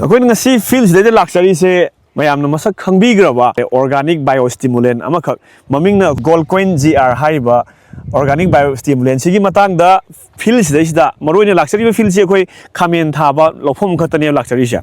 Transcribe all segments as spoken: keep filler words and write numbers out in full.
ꯑꯩꯈꯣꯏꯅ ꯉꯁꯤ ꯐꯤꯜꯁꯤꯗꯩꯗ ꯂꯥꯛꯆꯔꯤꯁꯦ ꯃꯌꯥꯝꯅ ꯃꯁꯛ ꯈꯪꯕꯤꯈ꯭ꯔꯕ organic biostimulant ꯑꯃꯈꯛ, ꯃꯃꯤꯡꯅ Gold Coin G R ꯍꯥꯏꯔꯤꯕ organic biostimulant ꯁꯤꯒꯤ ꯃꯇꯥꯡꯗ ꯐꯤꯜꯁꯤꯗꯩꯁꯤꯗ ꯃꯔꯨꯑꯣꯏꯅ ꯂꯥꯛꯆꯔꯤꯕ ꯐꯤꯜꯁꯤ ꯑꯩꯈꯣꯏ ꯈꯥꯃꯦꯟ ꯊꯥꯕ ꯂꯧꯐꯝ ꯈꯛꯇꯅꯦꯕ ꯂꯥꯛꯆꯔꯤꯁꯦ꯫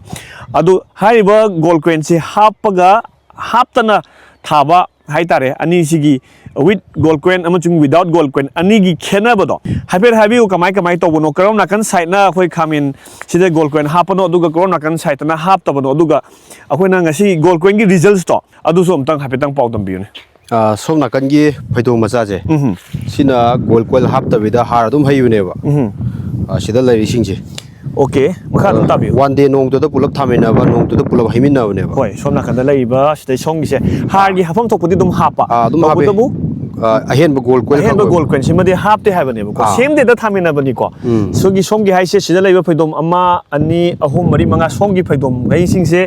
ꯑꯗꯨ ꯍꯥꯏꯔꯤꯕ Gold Coin ꯁꯤ ꯍꯥꯞꯄꯒ ꯍꯥꯞꯇꯅ ꯊꯥꯕ ꯍꯥꯏꯇꯥꯔꯦ, ꯑꯅꯤꯁꯤꯒꯤ, with Gold Coin ꯑꯃꯁꯨꯡ without Gold Coin ꯑꯅꯤꯒꯤ ꯈꯦꯠꯅꯕꯗꯣ ꯍꯥꯏꯐꯦꯠ ꯍꯥꯏꯕꯤꯌꯨ꯫ ꯀꯃꯥꯏ ꯀꯃꯥꯏ ꯇꯧꯕꯅꯣ, ꯀꯔꯣꯝ ꯅꯥꯀꯟ ꯁꯥꯏꯠꯅ ꯑꯩꯈꯣꯏ ꯈꯥꯃꯦꯟ ꯁꯤꯗ Gold Coin ꯍꯥꯞꯄꯅꯣ, ꯑꯗꯨꯒ ꯀꯔꯣꯝ ꯅꯥꯀꯟ ꯁꯥꯏꯠꯇꯅ ꯍꯥꯞꯇꯕꯅꯣ, ꯑꯗꯨꯒ ꯑꯩꯈꯣꯏꯅ ꯉꯁꯤ Gold Coin ꯒꯤ results ꯇꯣ ꯑꯗꯨꯁꯨ ꯑꯝꯇꯪ ꯍꯥꯏꯐꯦꯠꯇꯪ ꯄꯥꯎ ꯇꯝꯕꯤꯌꯨꯅꯦ꯫ ꯑꯥ, ꯁꯣꯝ ꯅꯥꯀꯟꯒꯤ ꯐꯩꯗꯣꯝ ꯃꯆꯥꯁꯦ, ꯎꯝ꯫ ꯁꯤꯅ Gold Coin ꯍꯥꯞꯇꯕꯤꯗ ꯍꯥꯔ ꯑꯗꯨꯝ ꯍꯩꯕꯅꯦꯕ꯫ ꯎꯝ꯫ ꯑꯥ, ꯁꯤꯗ ꯂꯩꯔꯤꯁꯤꯡꯁꯦ꯫ ꯑꯣꯀꯦ, ꯃꯈꯥ ꯑꯗꯨꯝ ꯇꯥꯕꯤꯌꯨ꯫ One day ꯅꯣꯡꯃꯗꯨꯗ ꯄꯨꯂꯞ ꯊꯥꯃꯤꯟꯅꯕ, ꯅꯣꯡꯃꯗꯨꯗ ꯄꯨꯂꯞ ꯍꯩꯃꯤꯟꯅꯕꯅꯦꯕ꯫ ꯍꯣꯏ, ꯁꯣꯝ ꯅꯥꯀꯟꯗ ꯂꯩꯔꯤꯕ ꯁꯤꯗꯩ ꯁꯣꯝꯒꯤꯁꯦ ꯍꯥꯔꯒꯤ ꯍꯥꯞꯐꯝ ꯊꯣꯛꯄꯗꯤ ꯑꯗꯨꯝ ꯍꯥꯞꯄ꯫ ꯑꯥ, ꯑꯗꯨꯝ ꯍꯥꯞꯄꯦ꯫ ꯇꯧꯕꯇꯕꯨ ꯑꯥ, ꯑꯍꯦꯟꯕ Gold Coin ꯑꯍꯦꯟꯕ ꯈꯛ Gold Coin ꯁꯤꯃꯗꯤ ꯍꯥꯞꯇꯦ ꯍꯥꯏꯕꯅꯦꯕꯀꯣ꯫ ꯑꯥ꯫ ꯁꯦꯝꯗꯦꯗ ꯊꯥꯃꯤꯟꯅꯕꯅꯤꯀꯣ꯫ ꯎꯝ꯫ ꯁꯤꯒꯤ ꯁꯣꯝꯒꯤ ꯍꯥꯏꯁꯦ ꯁꯤꯗ ꯂꯩꯕ ꯐꯩꯗꯣꯝ ꯑꯃ, ꯑꯅꯤ, ꯑꯍꯨꯝ, ꯃꯔꯤ, ꯃꯉꯥ, ꯁꯣꯝꯒꯤ ꯐꯩꯗꯣꯝ ꯉꯩꯁꯤꯡꯁꯦ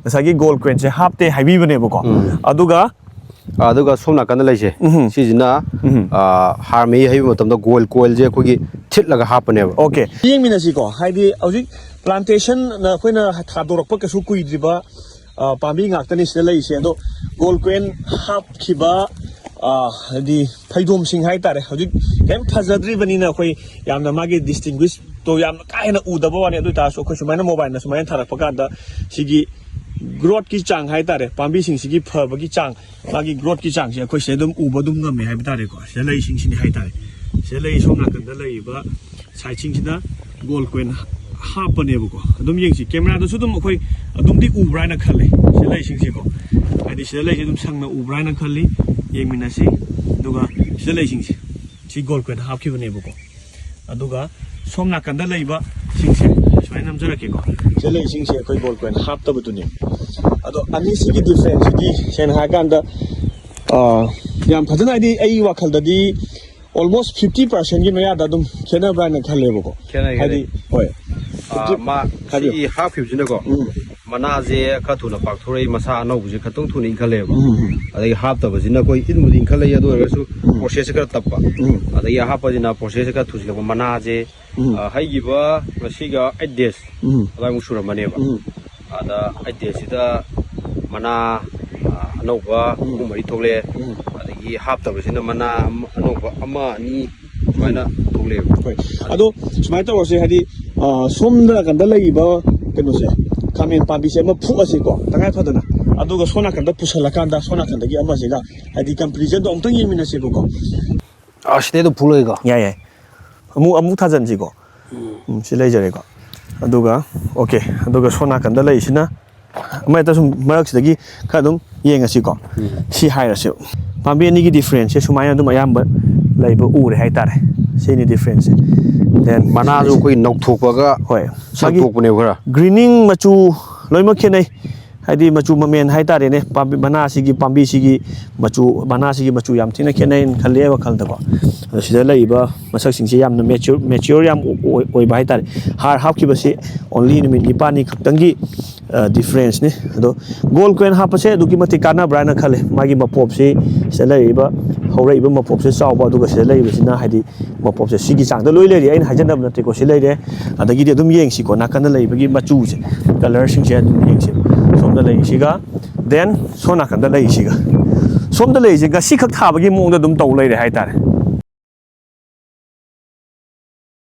ꯉꯁꯥꯏꯒꯤ Gold Coin ꯁꯦ ꯍꯥꯞꯇꯦ ꯍꯥꯏꯕꯤꯕꯅꯦꯕꯀꯣ꯫ ꯎꯝ꯫ ꯑꯗꯨꯒ ꯑꯗꯨꯒ ꯁꯣꯝ ꯅꯥꯀꯟꯗ ꯂꯩꯁꯦ, ꯎꯝ꯫ ꯁꯤꯁꯤꯅ, ꯎꯝ꯫ ꯑꯥ, ꯍꯥꯔ ꯃꯍꯤ ꯍꯩꯕ ꯃꯇꯝꯗ Gold Coin ꯁꯦ ꯑꯩꯈꯣꯏꯒꯤ ꯊꯤꯠꯂꯒ ꯍꯥꯞꯄꯅꯦꯕ꯫ ꯑꯣꯀꯦ꯫ ꯌꯦꯡꯃꯤꯟꯅꯁꯤꯀꯣ, ꯍꯥꯏꯗꯤ ꯍꯧꯖꯤꯛ plantation ꯑꯩꯈꯣꯏꯅ ꯊꯥꯗꯣꯔꯛꯄ ꯀꯩꯁꯨ ꯀꯨꯏꯗ꯭ꯔꯤꯕ, ꯑꯥ, ꯄꯥꯝꯕꯤ ꯉꯥꯛꯇꯅꯤ ꯁꯤꯗ ꯂꯩꯔꯤꯁꯦ꯫ ꯑꯗꯣ Gold Coin ꯍꯥꯞꯈꯤꯕ, ꯑꯥ, ꯍꯥꯏꯗꯤ ꯐꯩꯗꯣꯝꯁꯤꯡ ꯍꯥꯏꯇꯥꯔꯦ, ꯍꯧꯖꯤꯛ ꯀꯩꯝ ꯐꯖꯗ꯭ꯔꯤꯕꯅꯤꯅ ꯑꯩꯈꯣꯏ ꯌꯥꯝꯅ ꯃꯥꯒꯤ distinguish ꯇꯣ ꯌꯥꯝꯅ ꯀꯥ ꯍꯦꯟꯅ ꯎꯗꯕ ꯋꯥꯅꯤ꯫ ꯑꯗꯨ ꯑꯣꯏꯇꯥꯔꯁꯨ ꯑꯩꯈꯣꯏ ꯁꯨꯃꯥꯏꯅ mobile ꯅ ꯁꯨꯃꯥꯏꯅ ꯊꯥꯔꯛꯄ ꯀꯥꯟꯗ ꯁꯤꯒꯤ growth ꯀꯤ ꯆꯥꯡ ꯍꯥꯏꯇꯥꯔꯦ, ꯄꯥꯝꯕꯤꯁꯤꯡꯁꯤꯒꯤ ꯐꯕꯒꯤ ꯆꯥꯡ, ꯃꯥꯒꯤ growth ꯀꯤ ꯆꯥꯡꯁꯦ ꯑꯩꯈꯣꯏ ꯁꯤꯗ ꯑꯗꯨꯝ ꯎꯕ ꯑꯗꯨꯝ ꯉꯝꯃꯦ ꯍꯥꯏꯕ ꯇꯥꯔꯦꯀꯣ꯫ ꯁꯤꯗ ꯂꯩꯁꯤꯡꯁꯤꯅꯤ ꯍꯥꯏꯇꯥꯔꯦ꯫ ꯁꯤꯗ ꯂꯩ ꯁꯣꯝ ꯅꯥꯀꯟꯗ ꯂꯩꯔꯤꯕ side ꯁꯤꯡꯁꯤꯗ Gold Coin ꯍꯥꯞꯄꯅꯦꯕꯀꯣ꯫ ꯑꯗꯨꯝ ꯌꯦꯡꯁꯤ, camera ꯗꯁꯨ ꯑꯗꯨꯝ ꯑꯩꯈꯣꯏ ꯑꯗꯨꯝꯗꯤ ꯎꯕ꯭ꯔꯥ ꯍꯥꯏꯅ ꯈꯜꯂꯦ ꯁꯤꯗ ꯂꯩꯁꯤꯡꯁꯦꯀꯣ꯫ ꯍꯥꯏꯗꯤ ꯁꯤꯗ ꯂꯩꯁꯦ ꯑꯗꯨꯝ ꯁꯪꯅ ꯎꯕ꯭ꯔꯥ ꯍꯥꯏꯅ ꯈꯜꯂꯤ, ꯌꯦꯡꯃꯤꯟꯅꯁꯤ꯫ ꯑꯗꯨꯒ ꯁꯤꯗ ꯂꯩꯁꯤꯡꯁꯦ ꯁꯤ Gold Coin ꯍꯥꯞꯈꯤꯕꯅꯦꯕꯀꯣ꯫ ꯑꯗꯨꯒ ꯁꯣꯝ ꯅꯥꯀꯟꯗ ꯂꯩꯕ ꯁꯤꯡꯁꯦ ꯁꯨꯃꯥꯏꯅ ꯅꯝꯖꯔꯛꯀꯦꯀꯣ꯫ ꯁꯤꯗ ꯂꯩꯁꯤꯡꯁꯦ ꯑꯩꯈꯣꯏ Gold Coin ꯍꯥꯞꯇꯕꯗꯨꯅꯤ꯫ ꯑꯗꯣ ꯑꯅꯤꯁꯤꯒꯤ difference ꯁꯤꯗꯤ ꯁꯦꯡꯅ ꯍꯥꯏꯔꯀꯥꯟꯗ, ꯑꯥ, ꯌꯥꯝ ꯐꯖꯅ, ꯍꯥꯏꯗꯤ ꯑꯩ ꯋꯥꯈꯜꯗꯗꯤ almost fifty percent ꯒꯤ ꯃꯌꯥꯗ ꯑꯗꯨꯝ ꯈꯦꯠꯅꯕ꯭ꯔꯥ ꯍꯥꯏꯅ ꯈꯜꯂꯦꯕꯀꯣ꯫ ꯈꯦꯠꯅꯩ, ꯍꯥꯏꯗꯤ, ꯈꯦꯠꯅꯩ꯫ ꯍꯣꯏ꯫ ꯑꯥ, ꯃꯥ ꯍꯥꯏꯕꯤꯌꯨ꯫ ꯁꯤꯒꯤ ꯍꯥꯞꯈꯤꯕꯁꯤꯅꯀꯣ, ꯎꯝ꯫ ꯃꯅꯥꯁꯦ ꯈꯔ ꯊꯨꯅ ꯄꯥꯛꯊꯣꯔꯛꯏ, ꯃꯁꯥ ꯑꯅꯧꯕꯁꯦ ꯈꯤꯇꯪ ꯊꯨꯅ ꯏꯟꯈꯠꯂꯛꯑꯦꯕ꯫ ꯎꯝ, ꯎꯝ꯫ ꯑꯗꯒꯤ ꯍꯥꯞꯇꯕꯁꯤꯅ ꯑꯩꯈꯣꯏ ꯏꯟꯕꯨꯗꯤ ꯏꯟꯈꯠꯂꯛꯏ, ꯑꯗꯨ ꯑꯣꯏꯔꯒꯁꯨ ꯎꯝ꯫ ꯄ꯭ꯔꯣꯁꯦꯁꯁꯦ ꯈꯔ ꯇꯞꯄ꯫ ꯎꯝ꯫ ꯑꯗꯒꯤ ꯍꯥꯞꯄꯁꯤꯅ ꯄ꯭ꯔꯣꯁꯦꯁꯁꯦ ꯈꯔ ꯊꯨꯖꯤꯜꯂꯛꯄ꯫ ꯃꯅꯥꯁꯦ ꯎꯝ꯫ ꯑ, ꯍꯩꯈꯤꯕ ꯉꯁꯤꯒ ꯑꯩꯠ ꯗꯦꯖ ꯎꯝ꯫ ꯑꯗꯨꯋꯥꯏꯃꯨꯛ ꯁꯨꯔꯝꯃꯅꯦꯕ꯫ ꯎꯝ꯫ ꯑꯗ ꯑꯩꯠ ꯗꯦꯖꯁꯤꯗ ꯃꯅꯥ, ꯑ, ꯑꯅꯧꯕ ꯎꯝ꯫ ꯑꯍꯨꯝ ꯃꯔꯤ ꯊꯣꯛꯂꯛꯑꯦ꯫ ꯎꯝ꯫ ꯑꯗꯒꯤ ꯍꯥꯞꯇꯕꯁꯤꯅ ꯃꯅꯥ ꯑꯃ, ꯑꯅꯧꯕ ꯑꯃ ꯑꯅꯤ ꯁꯨꯃꯥꯏꯅ ꯊꯣꯛꯂꯛꯑꯦꯕ꯫ ꯍꯣꯏ꯫ ꯑꯗꯣ ꯁꯨꯃꯥꯏꯅ ꯇꯧꯔꯁꯦ, ꯍꯥꯏꯗꯤ, ꯑ, ꯁꯣꯝ ꯅꯥꯀꯟꯗ ꯂꯩꯔꯤꯕ ꯀꯩꯅꯣꯁꯦ, ꯈꯥꯃꯦꯟ ꯄꯥꯝꯕꯤꯁꯦ ꯑꯃ ꯐꯨꯛꯑꯁꯤꯀꯣ, ꯇꯉꯥꯏ ꯐꯗꯅ꯫ ꯑꯗꯨꯒ ꯁꯣꯝ ꯅꯥꯀꯟꯗ ꯄꯨꯁꯜꯂꯀꯥꯟꯗ ꯁꯣꯝ ꯅꯥꯀꯟꯗꯒꯤ ꯑꯃꯁꯤꯒ, ꯍꯥꯏꯗꯤ, ꯀꯝꯄꯦꯔꯤꯖꯟꯗꯣ ꯑꯃꯨꯛꯇꯪ ꯌꯦꯡꯃꯤꯟꯅꯁꯦꯕꯀꯣ꯫ ꯑ, ꯁꯤꯗꯩ ꯑꯗꯨꯝ ꯐꯨꯛꯂꯣꯏꯀꯣ? ꯌꯥꯏ, ꯌꯥꯏ꯫ ꯑꯃꯨꯛ, ꯑꯃꯨꯛ ꯊꯥꯖꯤꯟꯁꯤꯀꯣ꯫ ꯎꯝ꯫ ꯎꯝ, ꯁꯤ ꯂꯩꯖꯔꯦꯀꯣ꯫ ꯑꯗꯨꯒ, ꯑꯣꯀꯦ꯫ ꯑꯗꯨꯒ ꯁꯣꯝ ꯅꯥꯀꯟꯗ ꯂꯩꯔꯤꯁꯤꯅ ꯑꯃ ꯍꯦꯛꯇ ꯁꯨꯝ ꯃꯔꯛꯁꯤꯗꯒꯤ ꯈꯔ ꯑꯗꯨꯝ ꯌꯦꯡꯉꯁꯤꯀꯣ꯫ ꯎꯝ꯫ ꯁꯤ ꯍꯥꯏꯔꯁꯦ꯫ ꯄꯥꯝꯕꯤ ꯑꯅꯤꯒꯤ ꯗꯤꯐ꯭ꯔꯦꯟꯁꯁꯦ ꯁꯨꯃꯥꯏꯅ ꯑꯗꯨꯝ ꯑꯌꯥꯝꯕ ꯂꯩꯕ ꯎꯔꯦ ꯍꯥꯏꯇꯥꯔꯦ꯫ ꯁꯤꯅꯤ ꯗꯤꯐ꯭ꯔꯦꯟꯁꯁꯦ꯫ Then ꯃꯅꯥꯁꯨ ꯑꯩꯈꯣꯏ ꯅꯧꯊꯣꯛꯄꯒ ꯍꯣꯏ꯫ ꯃꯥꯒꯤ ꯁꯪꯇꯣꯛꯄꯅꯦꯕ ꯈꯔ꯫ ꯒ꯭ꯔꯤꯅꯤꯡ ꯃꯆꯨ ꯂꯣꯏꯅꯃꯛ ꯈꯦꯠꯅꯩ꯫ ꯍꯥꯏꯗꯤ ꯃꯆꯨ ꯃꯃꯦꯟ ꯍꯥꯏꯇꯥꯔꯦꯅꯦ, ꯄꯥꯝꯕꯤ, ꯃꯅꯥꯁꯤꯒꯤ, ꯄꯥꯝꯕꯤꯁꯤꯒꯤ ꯃꯆꯨ, ꯃꯅꯥꯁꯤꯒꯤ ꯃꯆꯨ ꯌꯥꯝ ꯊꯤꯅ ꯈꯦꯠꯅꯩꯅ ꯈꯜꯂꯦ ꯋꯥꯈꯜꯗꯀꯣ꯫ ꯑꯗꯣ ꯁꯤꯗ ꯂꯩꯔꯤꯕ ꯃꯁꯛꯁꯤꯡꯁꯦ ꯌꯥꯝꯅ mature, mature ꯌꯥꯝ ꯑꯣꯏ-, ꯑꯣꯏꯕ ꯍꯥꯏꯇꯥꯔꯦ꯫ ꯍꯥꯔ ꯍꯥꯞꯈꯤꯕꯁꯤ only ꯅꯨꯃꯤꯠ ꯅꯤꯄꯥꯜꯅꯤ ꯈꯛꯇꯪꯒꯤ, ꯑ, ꯗꯤꯐ꯭ꯔꯦꯟꯁꯅꯤ꯫ ꯑꯗꯣ ꯒꯣꯜ ꯀꯣꯏꯟ ꯍꯥꯞꯄꯁꯦ ꯑꯗꯨꯛꯀꯤ ꯃꯇꯤꯛ ꯀꯥꯟꯅꯕ꯭ꯔꯥ ꯍꯥꯏꯅ ꯈꯜꯂꯦ꯫ ꯃꯥꯒꯤ ꯃꯄꯣꯞꯁꯤ ꯁꯤꯗ ꯂꯩꯔꯤꯕ, ꯍꯧꯔꯛꯏꯕ ꯃꯄꯣꯞꯁꯦ ꯆꯥꯎꯕ, ꯑꯗꯨꯒ ꯁꯤꯗ ꯂꯩꯔꯤꯕꯁꯤꯅ ꯍꯥꯏꯗꯤ ꯃꯄꯣꯞꯁꯦ ꯁꯤꯒꯤ ꯆꯥꯡꯗ ꯂꯣꯏ ꯂꯩꯔꯤ, ꯑꯩꯅ ꯍꯥꯏꯖꯟꯅꯕ ꯅꯠꯇꯦꯀꯣ, ꯁꯤ ꯂꯩꯔꯦ꯫ ꯑꯗꯒꯤꯗꯤ ꯑꯗꯨꯝ ꯌꯦꯡꯁꯤꯀꯣ, ꯅꯥꯀꯟꯗ ꯂꯩꯕꯒꯤ ꯃꯆꯨꯁꯦ, ꯀꯂꯔꯁꯤꯡꯁꯦ ꯑꯗꯨꯝ ꯌꯦꯡꯁꯦ꯫ ꯁꯣꯝꯗ ꯂꯩꯔꯤꯁꯤꯒ, then ꯁꯣꯝ ꯅꯥꯀꯟꯗ ꯂꯩꯔꯤꯁꯤꯒ꯫ ꯁꯣꯝꯗ ꯂꯩꯔꯤꯁꯦ ꯉꯁꯤꯈꯛ ꯊꯥꯕꯒꯤ ꯃꯑꯣꯡꯗ ꯑꯗꯨꯝ ꯇꯧ ꯂꯩꯔꯦ ꯍꯥꯏꯇꯥꯔꯦ꯫